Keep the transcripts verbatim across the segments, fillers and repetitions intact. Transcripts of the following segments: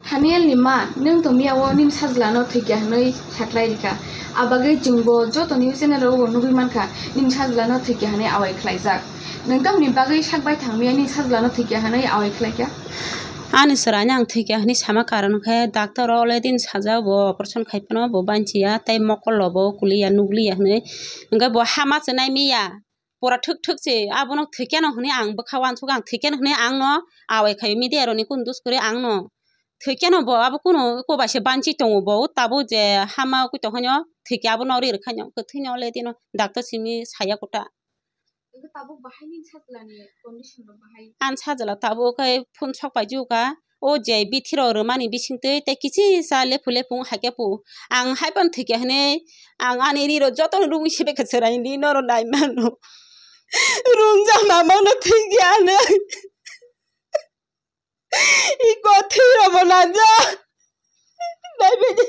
Thaniel ni ma, nwng tongmiyao nini sajlano thwikya hwnwi sakhlai rikha. Abagwi chwngbo joto news channel rogo nugwi mankha, nini sajlano thwikya hwnwi awai khlaijak. Nwng tamni bagwi sak bai thangmiya nini sajlano thwikya hwnwi awai khlaikha? Ani chwraino ang thwikya hwnwi sama karon khe, doctor o already sajak, bo operation khai phano bo banchiya, tei mokol robo kuliya, nugliya hwnwi. Hwnkhe bo hama se nai miya. Pura thwk thwk se, abono thwikeno hwnwi ang bwkha uansukha, ang thwikeno hwnwi angno awai khaio, media rokni kunu dos kwrwi angno thwikeno bo abo kunu eko bai se banchi tongo bo, tabuk je hama ugui tongkhaino thwikhe abono ri rwkhaino, kwthwino already no doctor simi saya kwta. Hwnkhe tabuk bahai nini sajlani condition rok bahai? Ani sajla tabuk khe phone sok paijukha. O je bithi rok rwmani bisingtwi tei kichisa lephu lephu wng hai khe pu. Ang hai phano thwikya hwnwi ang ani ri rok jotono rungwi se bekha chwrai di norok nai mano. Rungjak mamang no thwikya hwnwi. Iko thwi rok bo nangjak. Nai bini.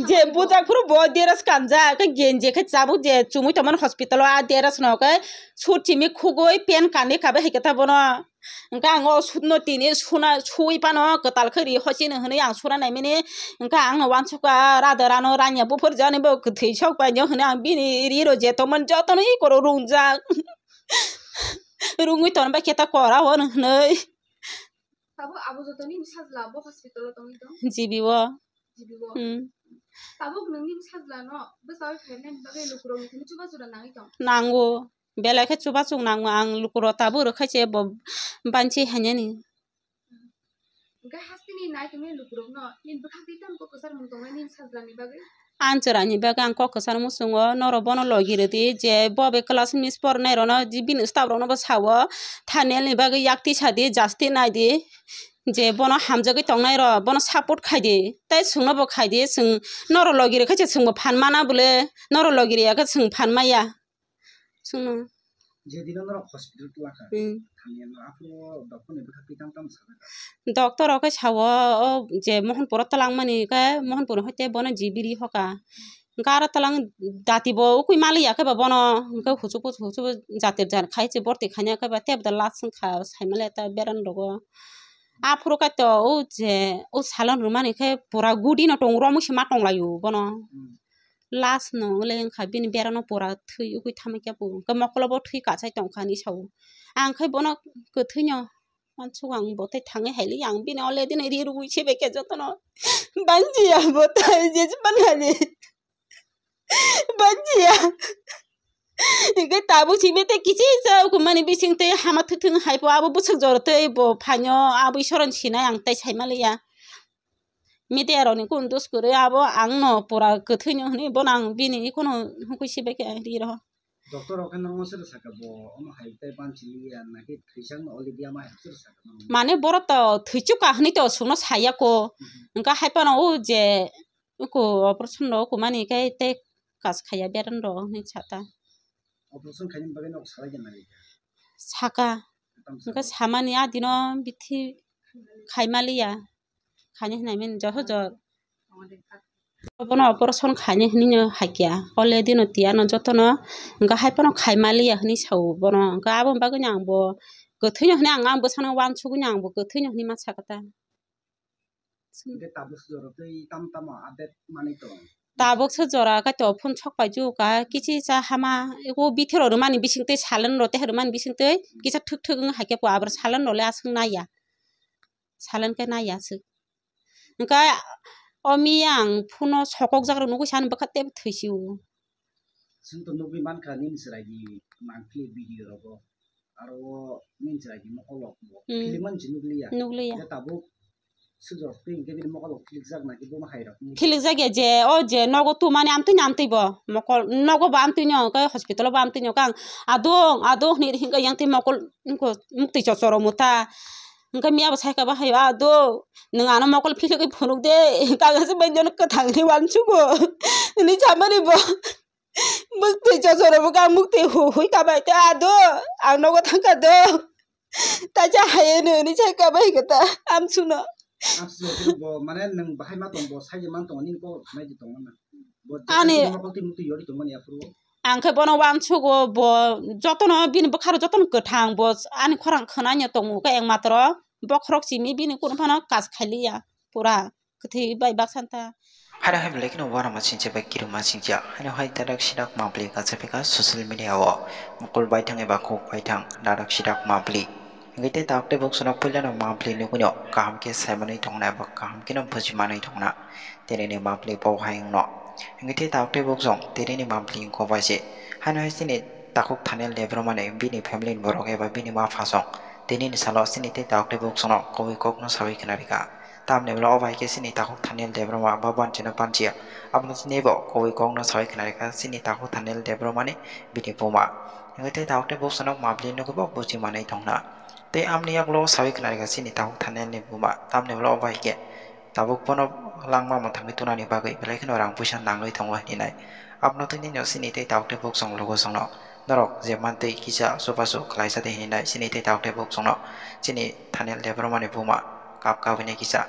Je bujak phuru bo dress kanjak, khe genji khe chabuk je chumui tongmani hospital o, a dress no khe sut simi khugui pen kanwi kabai hai khe ta bono. Hwnkhe ang o sut no tini suna, sui phano kwtal khe ri hochini hwnwi ang suna naimani. Hwnkhe ang no uansukha, rada rano ranya buphur jani bo kwthwi sok painw hwnwi ang bini ri rok je tongmani jotono iko rok rungjak. Rungwi tongbai khe ta kora hwn hwnwi. Tabuk abo joto nini sajla bo hospital o tongwi tong? G B o. G B o. Hmm. Tabuk nwng nini sajla no bwchaui phainani bagwi lukurok ni thani chubachu rok nangwi tong? Nango. Belai khe chubachu nango, ang lukurok tabuk rwkhaise bo banchi hainani. Hwnkhe hasteni nai tongmani lukurok no nini bwkhak twi tamo kok kwchar mung tongnai nini sajla ni bagwi? Ang chwraini bagwi ang kok kwchar muchungo, norok bono logi rwdi je bo be class miss pornai rokno, bini staff rokno bo sao, Thaniel ni bagwi yak tisa di, justice nai di, je bono hamjagwi tongnai rok bono support khai di, tei chwngno bo khai di, chwng norok logi rwkhe se chwngbo phan mana bole, norok logi rwya khe chwng phan maya. Chwngno. Jedino norok hospital twlakha, hmm, thangya no aphuru doctor ni bwkha twi tamo tamo sakha. Doctor rok khe sao, o je Mohanpur o twlangmani khe Mohanpur hoite bono G B ri hoka. Hwnkhe aro twlang dati bo ukui maliya khe ba bono, hwnkhe huchubu huchubu jatir jar khai se borti khaina khe ba tei bo last wngkha saimaliya ta beran rogo. Aphuru khe to o je o salon rwmani khe pura gudi no tong, romwi se ma tonglaio bono. Hmm. Last no wngkha bini berano pura thwi ugui thamwi khe bo hwnkhe mokolo bo thwi kachai tongkha hinwi sao. Ang khe bono kwthwino uansuk, ang bo tei thangwi hai li, ang bini already no ri rwui se bai khe jotono banchiya bo tai je manani banchiya. Hwnkhe tabuk simi tei kichisa ukumani bising tei hama thwk thwk hai pho abo bwswk jora tei bo phaino abo isoron sinai ang tei saimaliya. Media rokni kunu dos kwrwi abo ang no pura kwthwino hwnwi bono ang bini kunu hukui se bai khe ri rw. Doctor rok khe nokno sobo saka bo omo hai tei banchi liya naki thwisak no already ama hai sobo saka mano. Mane borok to thwichuk ka hwnwi to chwngno saya ko. Mhm. Hwnkhe hai phano o je uku operation rok uku mani khe tei kas khaiya beran rok hwnwi sata. Operation khaina bagwi nok salai khe nai kha. Saka. Tamo hwnkhe saka. Samani adino bithi khai maliya. Khaini hinwi mani joto jor. Bono operation khaini hinwi no hakya. Already no tiya no jotono hwnkhe hai phano khai maliya hinwi sao bono. Hwnkhe aboni bagwi no ang bo kwthwino hinwi ang, ang bwsano uansugwi no ang bo kwthwino hinwi ma sakha ta. Hwnkhe tabuk se jora tei tamo tamo update manwi tong? Tabuk se jora khe to phone sok paijukha, kichisa hama, eko bithero rwmani bisingtwi, salon rok tei rwmani bisingtwi kisa thwk thwk wng hai khe bo, aboni salon rok le aswk naiya. Salon khe naiya aswk. Hwnkhe o miya ang phone o sokokjak rok nugwi sani bwkha tei thwi si o. Chwng to nugwi mankha nini chwraini mangpili video rogo. Aro o nini chwraini mokol rok bo. Hmm. Film ani se nugliya. Nugliya. Hwnkhe tabuk sujok twi hwnkhe bini mokol rok philikjak naki bono hai rok. Philikjak ya je, o je nogo tumani amtwi no amtwi bo. Mokol nogo bo amtwi no, hwnkhe hospital o bo amtwi no, kang adong adong hinwi hwnkhe yang twi mokol wngkha muktwi chochoro muta. Hwnkhe miya bo saikha bo hai, "A do, nwng ano mokol philogwi phunuk de, kaisa bai nono kwthang hinwi uansugo," hinwi samani bo. Muktwi chochoro bo kang muktwi hu-, hui kabai te, "A do, ang nogo thangkha do." Taisa hai hwnwi saikha bai khe ta amsuno. Amsuno bo mane nwng bahai ma tong bo saija man tongo nini kok khnai di tongo na. Bo ani mokol twi muktwi yori tongmani aphuru. Ang khe bono uansugo, bo jotono bini bwkharo jotono kwthang, bo ani khorang khwnanya tongo, khe ekmatro bokhorok simi bini kunu phano kaj khailiya, pura kwthwi bai baksa ta. Haino hai belai kheno uanama singcha bai kirima singcha. Haino hai dadak sidak mapli kacha phika social media o mukul baithang eba kok baithang dadak sidak mapli. Hingke tei tabuk tei buksuno puilano mapli nugwino kaham khe saimanwi tongna eba kaham kheno bujimanwi tongna. Tini ni mapli bo hai wngno. Hingke tei tabuk tei buksong tini ni mapli wngkha bai se. Haino hai chini takhuk Thaniel Debbarma ni bini family ni borok eba bini ma phasong tini ni salo chini tei tabuk tei buksongno kubui kokno sawi khna rikha. Tamni ulo o bai khe chini takhuk Thaniel Debbarma ba banchino banchiya. Abono chini bo kubui kokno sawi khna rikha chini takhuk Thaniel Debbarma ni bini buma. Hingke tei tabuk tei buksongno mapli nugwi bo bujimanwi tongna. Tei amni yagulo sawi khna rikha chini takhuk Thaniel ni buma. Tamni ulo o bai khe tabuk bono langma mwthangwi tunani bagwi belai kheno rang puisa nangwi tongo hinwi nai. Abono tini no chini tei tabuk tei buksong lugo songno norok je mantwi kisa chubachu khlaisa de hinwi nai chini tei tabuk tei buksongno chini Thaniel Debbarma ni buma kap kabui nai kisa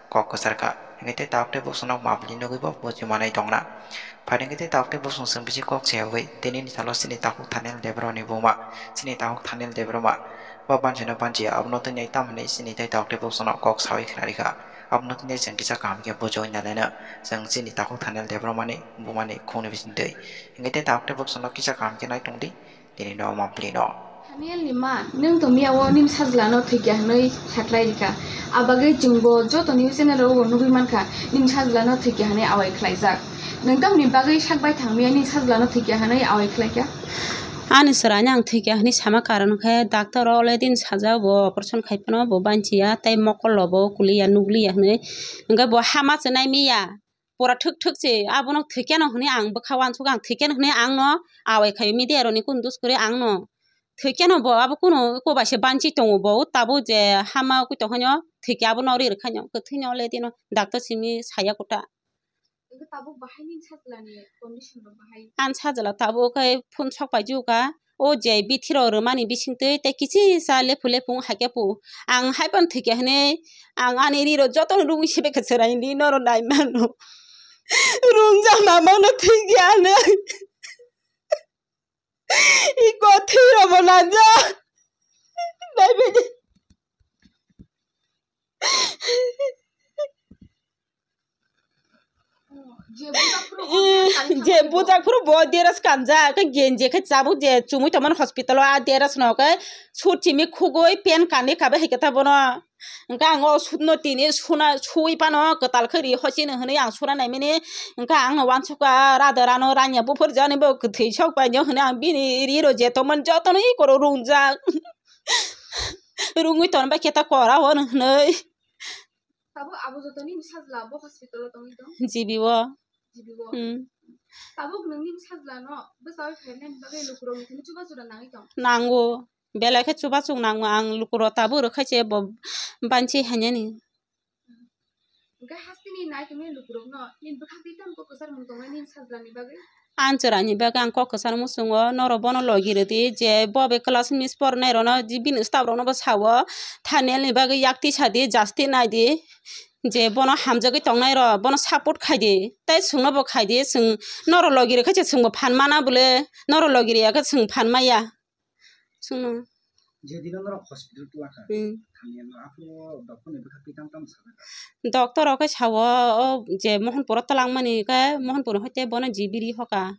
kok kwchar kha. Hingke tei tabuk tei buksongno mapli nugwi bo bujimanai tongna. Phaidi hingke tei tabuk tei buksong chwng bisi kok se yogwi tini ni salo chini takhuk Thaniel Debbarma ni buma, chini takhuk Thaniel Debbarma bo banchino banchiya. Abono tini tamo hinwi chini tei tabuk tei buksongno kok sawi khna rikha. Abono tini chwng kisa kaham khe bujiwi nalaino chwng chini takhuk Thaniel Debbarma ni buma ni khungni bisingtwi. Hingke tei tabuk tei buksongno kisa kaham khe nai tongdi. Tini no mapli no. Thaniel ni ma, nwng to miya o nini sajla no thwikya hwnwi sakhlai rikha. Abagwi chwngbo joto news channel rogo nugwi mankha, nini sajla no thwikya hwnwi awai khlaijak. Nwng tamni bagwi sak bai thang miya nini sajla no thwikya hwnwi awai khlaikha? Ani chwraino ang thwikya hwnwi sama karon khe doctor o already sajak, bo operation khai phano bo banchiya, tei mokol rok bo kuliya nugliya hwnwi. Hwnkhe bo hama se nai miya. Pura thwk thwk se, abono thwikeno hwnwi ang bwkha uansukha, ang thwikeno hwnwi ang no awai khaio, media rokni kunu dos kwrwi ang no thwikeno bo abo kunu eko bai se banchi tongo bo, o tabuk je hama ugui tongkhaino thwikya abo no ri rwkhaino, kwthwino le dino doctor simi saya kota. Ang sajla tabuk khe phone sok paijukha. O je bithi rok rwmani bisingtwi tei kichisa lephu lephu wng hai khe pu. Ang hai phano thwikya hwnwi ang ani ri rok jotono rungwi se bai khe chwrai di norok nai mano. Rungjak mamano thwikya hwnwi. Iko thwi rok bo nangjak. Nai bai di. Je bujak phuru bo dress kanjak khe genji khe chabuk je chumui tongmani hospital o, a dress no khe sut simi khugui pant kanwi kabai hai khe ta bono. Hwnkhe ang o sut no tini suna sui phano kwtal khe ri hochini hwnwi ang suna naimani. Hwnkhe ang no uansukha, rada rano ranya buphur jani bo kwthwi sok painw hwnwi ang bini ri rok je tongmani jotono iko rok rungjak. Rungwi tongba khe ta kora hwn hwnwi. Tabuk abo joto nini sajla bo hospital o tongwi tong? G B o. G B o? Hmm. Tabuk nwng nini sajla no bwchaui phainani bagwi lukurok ni thani chubachu rok nangwi tong? Nango. Belai khe chubachu nango ang lukurok tabuk rwkha se bo banchi hainani. Hwnkhe hasteni nai tongmani lukurok no nini bwkhak twi tamo kok kwchar mung tongnai nini sajla ni bagwi? Ang chwraini bagwi ang kok kwchar muchungo, norok bono logi rwdi je bo bai class miss pornai rokno, bini staff rokno bo sao, Thaniel ni bagwi yak tisa di, justice nai di, je bono hamjagwi tongnai rok bono support khai di, tei chwngno bo khai di, chwng norok logi rwkha se chwngbo phan mana bole, norok logi rwya khe chwng phan maya. Chwngno. Jedino norok hospital twlakha. Hmm. Thangya no aphuru doctor ni bwkha twi tam tam sajak. Doctor rok khe sao, o je Mohanpur o twlangmani khe Mohanpur hoite bono G B ri hoka.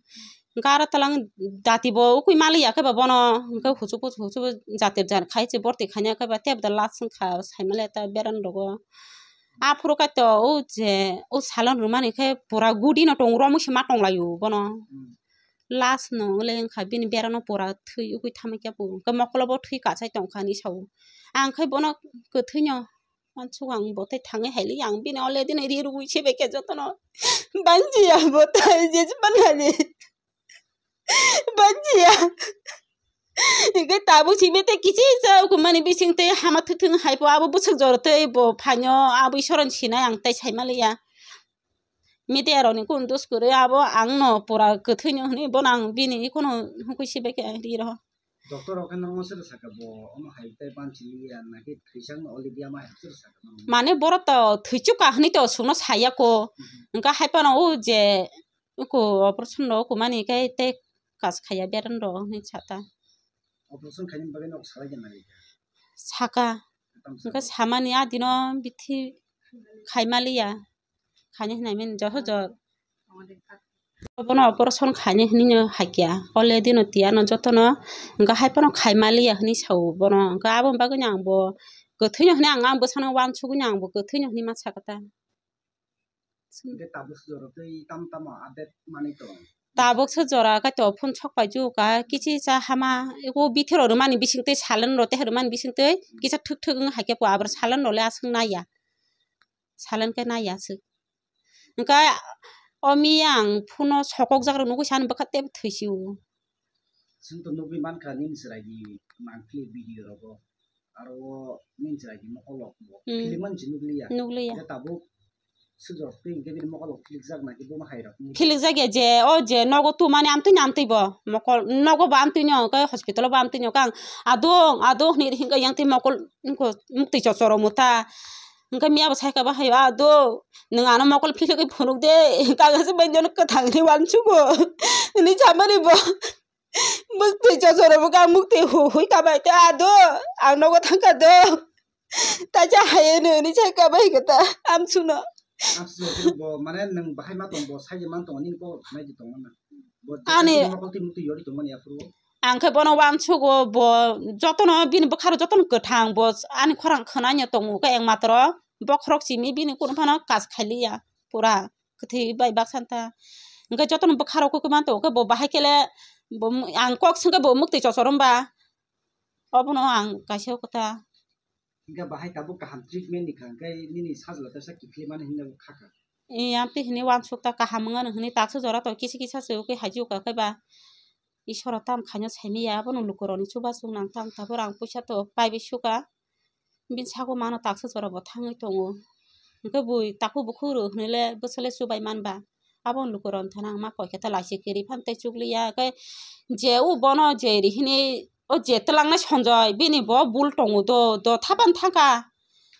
Hwnkhe aro twlang dati bo ukui maliya khe ba bono, hwnkhe huchubu huchubu jatep jar khai se borti khaina khe ba tep da last wngkha saimaliya ta beran rogo. Aphuru khe to o je o salon rwmani khe pura gudi no tong romwi se ma tonglaio bono. Hmm. Last no wng le wngkha bini berano pura thwi ugui thamwi khe bo hwnkhe mokolo bo thwi kachai tongkha hinwi sao. Ang khai bono kwthwino uansuk ang bo tei thangwi hai li ang bini already no ri rwui se bai khe jotono banchiya bo tai je manani banchiya. Hwnkhe tabuk simi tei kichisa kumani bising tei hama thwk thwk hai pho abo bwswk jora tei bo phaino abo isoron sinai ang tei sai maliya. Media rokni kunu dos kwrwi abo ang no pura kwthwino hwnwi bono ang bini kunu hukui se bai khe ri rw. Doctor rok khe norokno soda saka bo omo hai tei banchi liya naki thwisak no already ama hai soda saka no. Mane borok to thwichuk ka hwnwi to chwngno saya ko. Mhm. Hwnkhe hai phano o je uku operation rok kumani khe tei kas khaiya bereng rok hinwi sata. Operation khainani bagwi nok salai khe nai kha. Saka. Tam sa. Hwnkhe samani adino bithi khaimaliya. Khaini hinwi mani joto jor. Bono operation khaini hinwi no hakya. Ole dino tiyano jotono hwnkhe hai phano khaimaliya hinwi sao bono. Hwnkhe aboni bagwino ang bo kwthwino hinwi ang, ang bwsano uansugwino ang bo kwthwino hinwi ma sakha ta. Hwnkhe tabuk se jora tei tam tamo update manwi tong? Tabuk se jora kaitor phone sok pai ju ka, kichi cha hama, eko bithero rwmani bising twi, salen rw tei rwmani bising twi kisa thwk thwk wng hai khe po, aboro salen rw le aswk naiya, salen khe naiya aswk. Hwnkhe o miyang phone o sokok jak rok nugwi sani bwkha tei thwi si o. Chwng to nugwi mankha nini chwrai di mangpili video rogo. Aro o nini chwrai di mokolok bo. Hmm. Philiman si nukliya. Nukliya. Je tabuk sujok twi hwnkhe bini mokolok philikjak na khe bono hai rok. Philikjak ya je o je nogo tumani amtwi ni amtwi bo. Mokol nogo bo amtwi no khe hospital o bo amtwi no khe ang adung adung hinwi hwnkhe yang twi mokol wngkho muktwi chochoro muta. Hwnkhe miya bo sai kha bo hai o adung nwng ano mokol philikwi phunuk de kagase bai jono kwthang hinwi uansugo hinwi samani bo. Muktwi chochoro bo kha muktwi hu-, hui kha bai te ado ang nogo thang kha do. Taisa hai eno hinwi sai kha bai kha ta amsuno. Amsuno khe bo mane nwng bahai ma tong bo sai man tong nini kok thanai di tong na. Bo ani mokol twi muktwi yori tong mani aphuru. Ang khe bono uansugo bo jotono bini bwkharo jotono kwthang bo ani khorang khwnai no tongo khe eng matro bokhorok simi bini kunu phano kas khailiya pura. Kwthwi bai baksa ta. Hwnkhe jotono bwkha rok khe man tongo khe bo bahai khe le bo mu-, ang kok swngkhe bo muktwi chochor wngba. Obono ang kaisa o kota. Hwnkhe bahai tabuk kaham treatment ni kha, hwnkhe nini sajla teisa kiphilmani hinwi kha kha. E, amtwi hinwi uansuk ta kaham wngmano hinwi taksa jora to kisa kisa se ukui haji uka khe ba. Isoro tam khaino saimanya abono lukurokni chubachu nang tang tabuk rang puisa to paibai suka. Bini saka mano taksa jora bo thangwi tongo. Hwnkhe bui takhuk bukhuk rw hwnwi le bwswk le chubai manba. Abono lukurokni thani ang ma koi khe ta lachi kwrwi phano tei chukliya. Hwnkhe je o bono je ri hwnwi o je twlangnai Sanjoy bini bo bul tongo do, do thapan thangkha.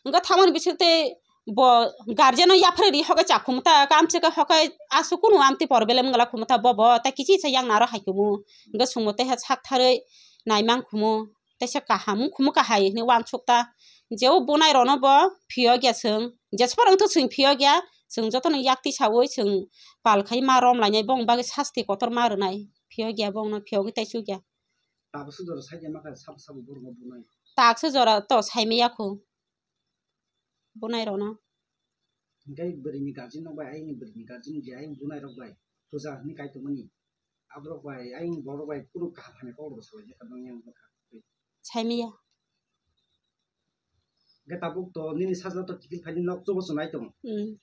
Hwnkhe thamani bising tei bo guardian o yapharwi ri hokhe cha khumta, kamchwlwi hokhe aswk kunu amtwi problem wngla khumta bobo tei kichisa yang naro hai khumu. Hwnkhe chwngbo tei ha sak tharwi naimang khumu. Teisa kaham wngkhumu kahai hinwi uansukta. Je o bunai rokno bo phiyokya chwng. Jesphoro wngthok chwng phiyokya, chwng jotono yakti saui chwng pal khai ma rom lainai, bongni bagwi sasti kotor ma rwnai. Phiyokya bongno, phiyogwi tei chukya. Tabuk se jora saikhe ma kha sabo sabo borok no bunai. Taksa jora to saimanya khu bunai rokno. Hwnkhe bwrwini guardian rok bai, ayang bwrwini guardian je ayang bunai rok bai puja hinwi kai tongmani. Aborok bai ayang borok bai kunu kaham hamya kok rw salai kha nang yang bwkha. Saimanya. Hwnkhe tabuk to nini sajla to kiphil phaini nok chubachu nai tongo. Hmm.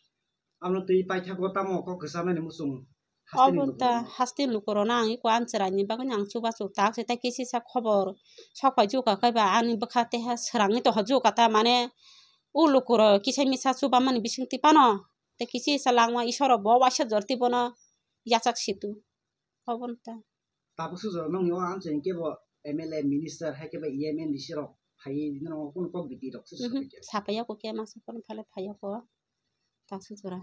Abono twi paithago tamo kok kwcharnani muchung hasteni lukurokno. Obo ta hasteni lukurokno ang eko ani chwraini bagwino ang chubachu tak se tei kisisa khobor sok pai jukha khe ba ani bwkha teha swrangwi tongkha jukha ta mane o lukurok kisa misa chubamani bisingtwi phano tei kisisa langma Isoro bo waisa jorti bono yachak situ. Obo wng ta. Tabuk sujoro nokni o amchaini kebo M L A, minister, hai khe ba E M, M D C rok phaiwi nokno kunu kok biti rok se Mhm. sapai khe. Sapai ya ko khe masa kono phale phai ya ko. Tabuk sujora.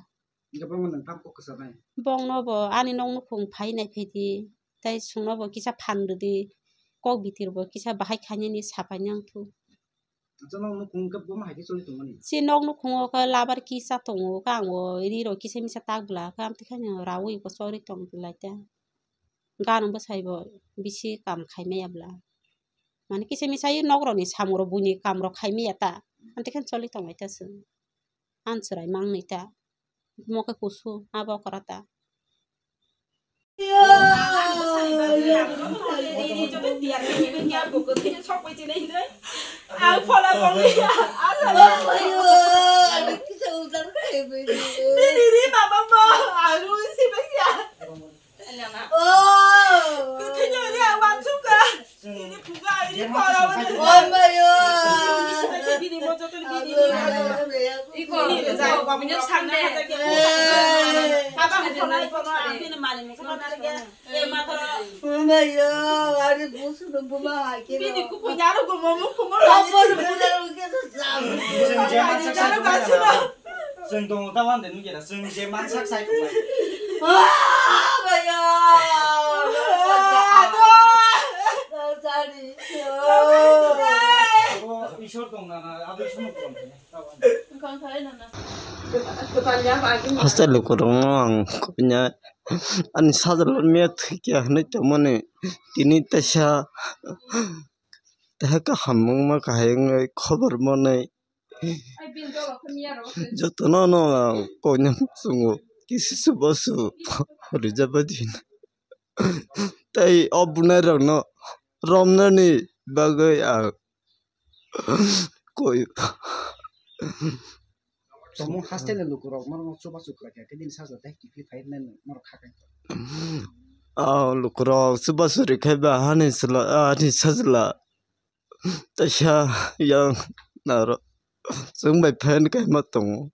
Hingke bongno nwng tam kok kwcharnai? Bongno bo ani nok nukhung phai nai phai di. Tai chwngno bo kisa phan rwdi. Kok biti rok bo kisa bahai khainani sapai nang thu. Acha nok nukhung khe boma hai khe choli tongmani? Si nok nukhungo khe labar kisa tongo, khe ang o ri rok kisa misa tak bwla khe amtwi khe no raui bo chori tong lai ta. Gana bwsai bo bisi kam khai maya bwla. Mane kisa misa i nok rok ni samung rok buini kam rok khai maya ta. Amtwi khe choli tong lai ta chwng. Ang chwrai mang nwi ta. Mo khe kusu, abo okra ta. Chwng tongo ta wan de nugya da, chwng je mansak sai tongo. Ah, bhaiya. Hostel lukurokno ang kobina ani sajla miya thwikya hwnwi tongmani tini teisa teha kaham wngma kahai wngwi khobor manwi jotono no ang koina muchungo kisi chubachu rijaba di tei o bunai rokno romnani bagwi ang koi. Tongmung hostel ni lukurok norok chubachu khlai kha khe bini sajla tei kiphilwi phai hwnwi norok kha khe. Ah, lukurok chubachu rikhe ba hani sala, ah, hani sajla. Teisa yang naro chwng bai phan kaima tongo.